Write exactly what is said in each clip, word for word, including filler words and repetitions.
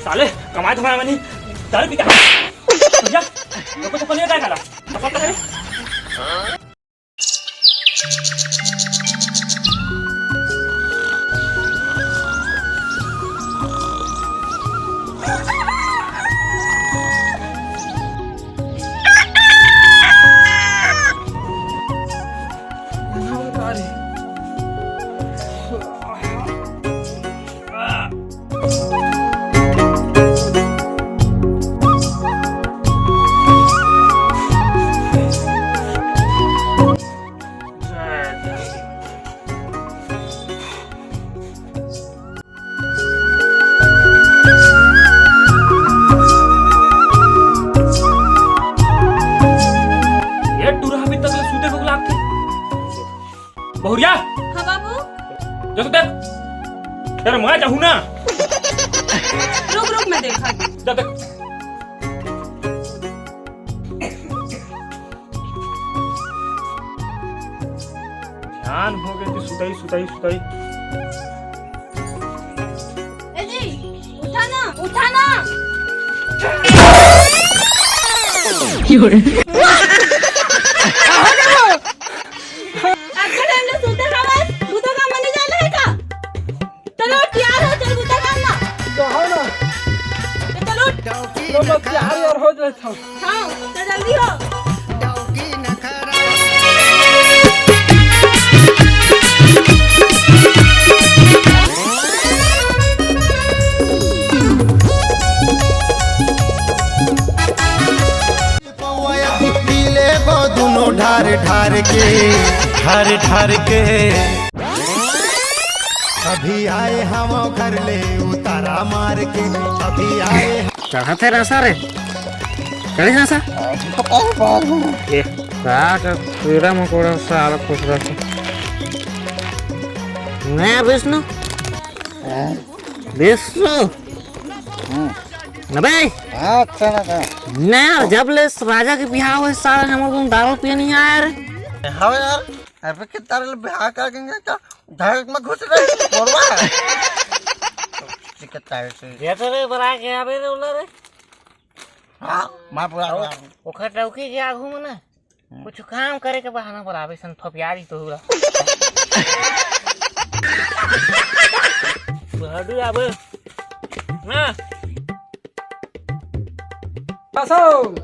साले, कमाए धमाए मनी, दारू पी के। भैया, लोग को चप्पल नहीं हटाए साला। चप्पल तो है। ये टूरा अभी तक ले सूते को लागथे। बहुरिया। हाँ बाबू। जा तो देख। फिर मैं जाहूँ ना। रुक रुक, मैं देखा। जा देख। ध्यान हो गए कि सुताई, सुताई, सुताई। ए जी, उठा ना, उठा ना। अतका टाइम ले सुते हवस, बुता काम में नहीं जाना है का? चलो, तैयार हो, चल बुता काम ना। तो हो ना। तो चलो। तो बस तैयार यार हो जाए था। हाँ, तो जल्दी हो। पीले वो दोनों ढार ढार के, ढार ढार के। अभी आए हम घर ले उतारा मार के, अभी आए। चढ़त हे रसा रे, चढ़ी रसा। ए, का कर कीड़ा मकोड़ा साला खुश रहते। नया विष्णु, विष्णु। हम्म। अबे। हाँ, अच्छा ना था। ना, जब ले इस राजा के बिहाव होय, साला हमर को दारू पिए नहीं आया रे। हाँ यार, अबे कितना रे बिहाव कर देंगे क्या? घर में घुस रहे, बोलवा। चिकन चाय से। ये तो रे बड़ा के आबे रे उला रे। हाँ, माँ बुला, बुला। ओखर टौकी के आगू में ना, हम्म। कुछ काम करे के बहाना पर आबे सन थोपियारी तोहरा। बहादुर आबे। ना। कसो।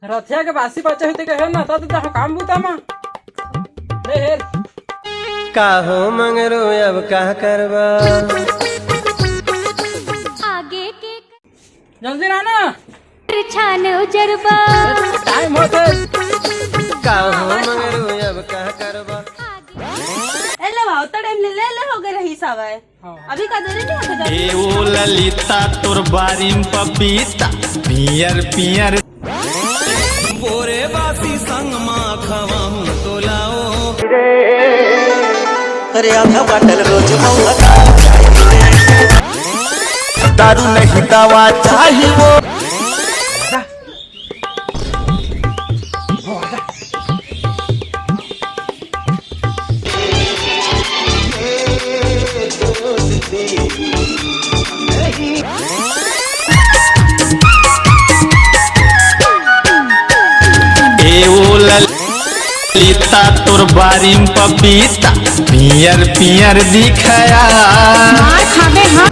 रथिया के बासी बचे होते कहे ना, त त काम बूता मा। ले हेर। का हो मंगरू, अब का करबा? आगे के जल्दी ना ना। छान उजरबा। टाइम होते। का हो मंगरू, अब का करबा? ए ले भाव, तो टाइम ले ले, ले हो गए रही सावाए। हाँ। अभी का देरी नहीं होता। ए ओ ललिता, तोर बारी में पपीता, पियर पियर। बोरे बासी संग मा खवाहूं तोला ओ। अरे आधा बाटल रोज मौका। दारू नहीं दवा चाही वो। ए ओ ललिता, तोर बारी में पपीता, पियर पियर दिखया। मार खाबे, हाँ।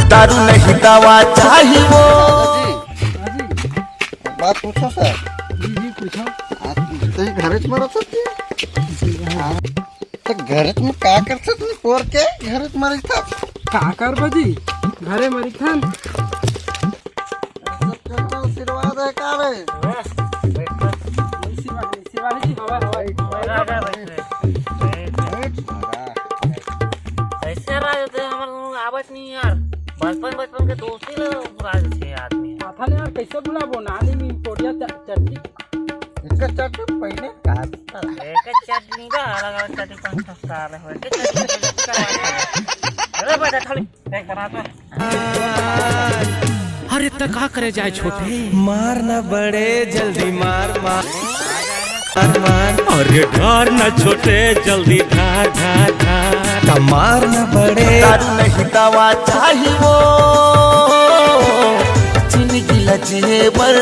दारू नहीं दवा चाही वो। बात पूछो सर। जी, जी, पूछो। आज तैं घरे में रहत हस? हाँ। तो घरे में का करत हस तू? कोर के घरे में रहिथस? का करबो जी? घरे में रहिथन। सब चक्कर आशीर्वाद है का रे? शिवा, शिवा जी, हवा, हवा। बैठ। कैसे राज होते हैं हमारे दोनों आवत नहीं यार। बचपन, बचपन के दोस्ती ला राज होते हैं आदमी। माथा ने यार कैसे बुलाबो? नानी में कोरिया च-, चटनी। इसका चटनी पहले का? एक चटनी बा, अलग अलग चटनी, पाँच छह साल हो गए। अरे बेटा, थोड़ी एक बना तो। अरे त का करे जाए छोटे? मार ना बड़े, जल्दी मार, मार, मार, मार। अरे ढार ना छोटे, जल्दी ढार, ढार, ढार। का मार न पड़े। दारू नहीं दवा चाही वो, जिंदगी ल जिए बर।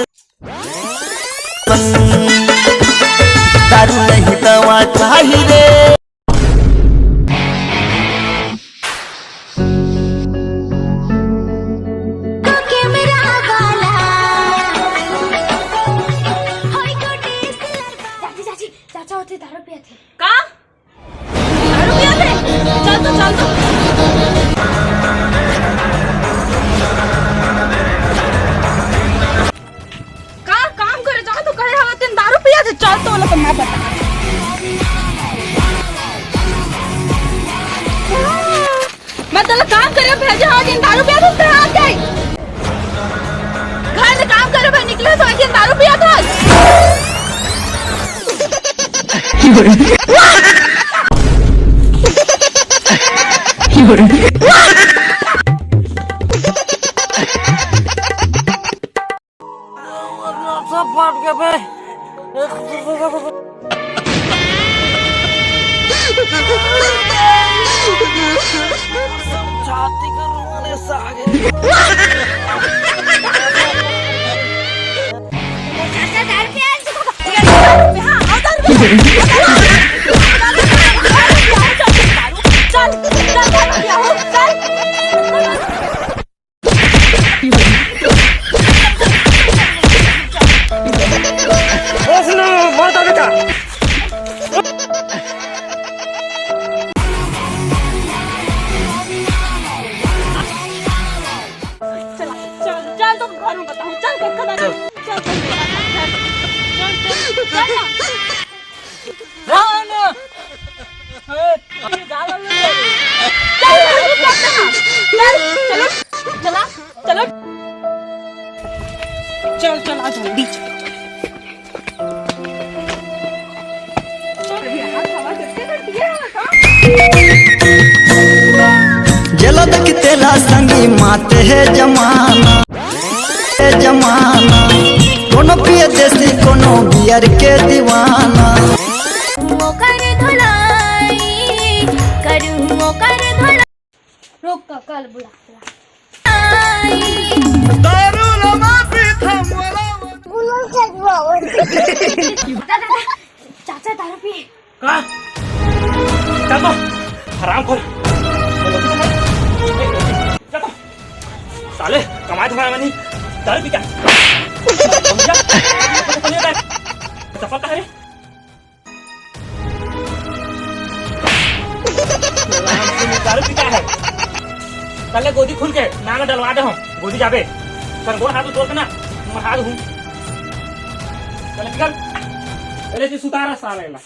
दारू नहीं दवा चाही रे। चाची, चाची, चाचा होथे, दारू पियाथे। का? दारू पियाथे? चल तो, चल तो। का काम करे जा तो कहे हवा तेन दारू पियाथे? चल तो, ओला तो मैं बता। मैं तोला काम करे भेजे हव, जेन दारू पियाथे, तेन हाथ जाई। घर में काम करे बर निकले हस, जेन दारू पियाथे। सब फाट गया बे। छाती का रोने से आगे। चल, चल, चल, तुम घर में बताओ, चल, चल, चल, चल, चल, चल, चल, चल, चल, चल ना। हाँ, ना। ए, ये गाल वाला ले ले। चल, चल, चल, चल, चल, चलो, चला, चलो। चल, चल, आ जल्दी चल। चल, अभी हाथ हवा करते करते ये वाला काम। जला देख तेला संगी माते है जमाना, है जमाना। कोनो पिए देसी, कोनो बियर के दीवाना। ओकर धुलाई करूँ, ओकर धुलाई। रुक, कल बुला, बुला। दारू लमा पीथा मोला। दादा, दादा, चाचा दारू पिए। का? चल तो, हरामखोर। चल तो। साले, कमाए धमाए मनी, दारू पी क्या? चप्पल कहाँ है? दारू पी क्या है? कल ले गोदी खुल के, नाम डलवा दे हम, गोदी जाबे। कर गोड़ हाथ तोड़ के ना, मैं हाथ हूँ। चल निकल। पहले से सुतारा साला एला।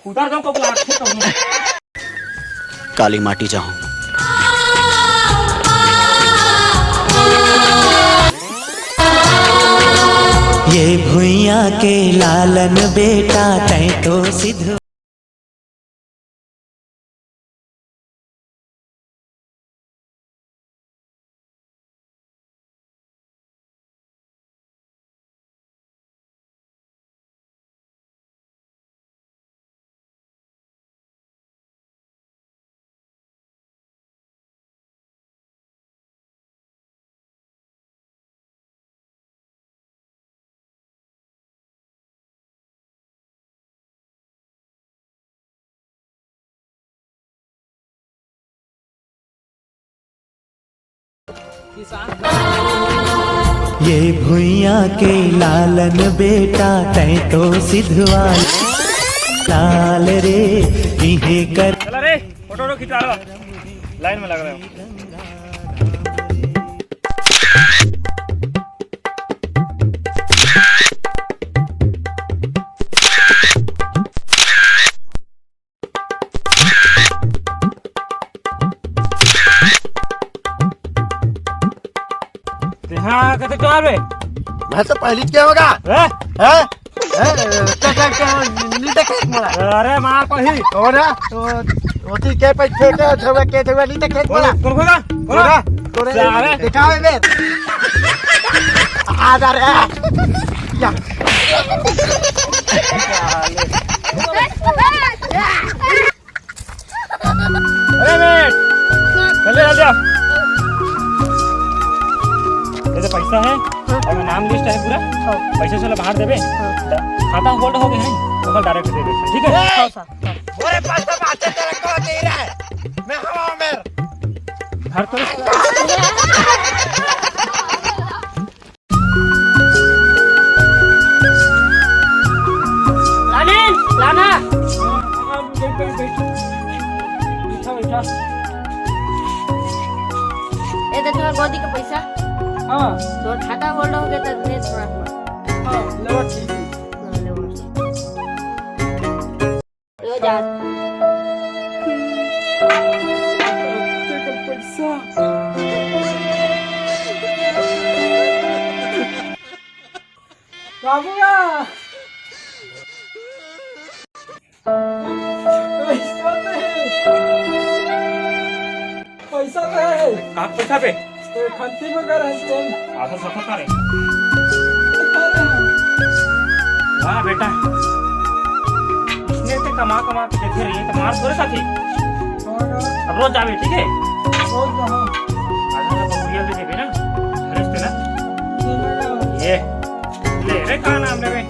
उतार दो को बुला, ठीक है। काली माटी जाहूं। ये भुइयां के लालन बेटा, तैं तो सिद्ध। ये भुइयां के लालन बेटा, तैं तो सिधवा लाल रे, इहे कर। चला रे, फोटो वोटो खिंचवा लो, लाइन में लग रहे हो। हाँ, कते चार बे? मैं तो पहली क्या होगा? हैं? हैं? हैं? क्या, क्या, क्या, नहीं देखे मोला। अरे माँ पही। और तो ओती के पे फेंके, झगड़ा के झगड़ा नहीं देखे मोला। कौन, कौन, कौन? कौन? कौन? सारे। दिखाओ इधर। आ जा रे। या। पूरा? हाँ। पैसा चला बाहर देबे? हाँ। त खाता होल्ड हो गए है, ओकर डायरेक्ट दे दे, ठीक है? हाँ, सर। हाँ। मोरे पास तो बात है, तेरा कौन दे रहा है? मैं हवा में। घर तो लानिन, लाना। हाँ, हाँ, बैठ, बैठ, बैठ। बैठा, बैठा। ए, दे तोर गोदी के पैसा। हाँ। तोर खाता होल्ड हो गया तो दे थोड़ा, थोड़ा। हाँ, लो, ठीक है। हाँ, लो। लो जा। पैसा। बाबूआ। पैसा नहीं। पैसा नहीं। कहाँ पैसा बे? ए, खंती में कर हंसते हैं। आधा सफर करे। वाह बेटा, इसने ते कमा कमा के देखे रहिए, तो मार थोड़े खाती। अब रोज जावे, ठीक है? रोज जाओ। आधा तो बबुरिया दे देबे ना, हरीश पे ना। ये, ले रे, का नाम लेबे?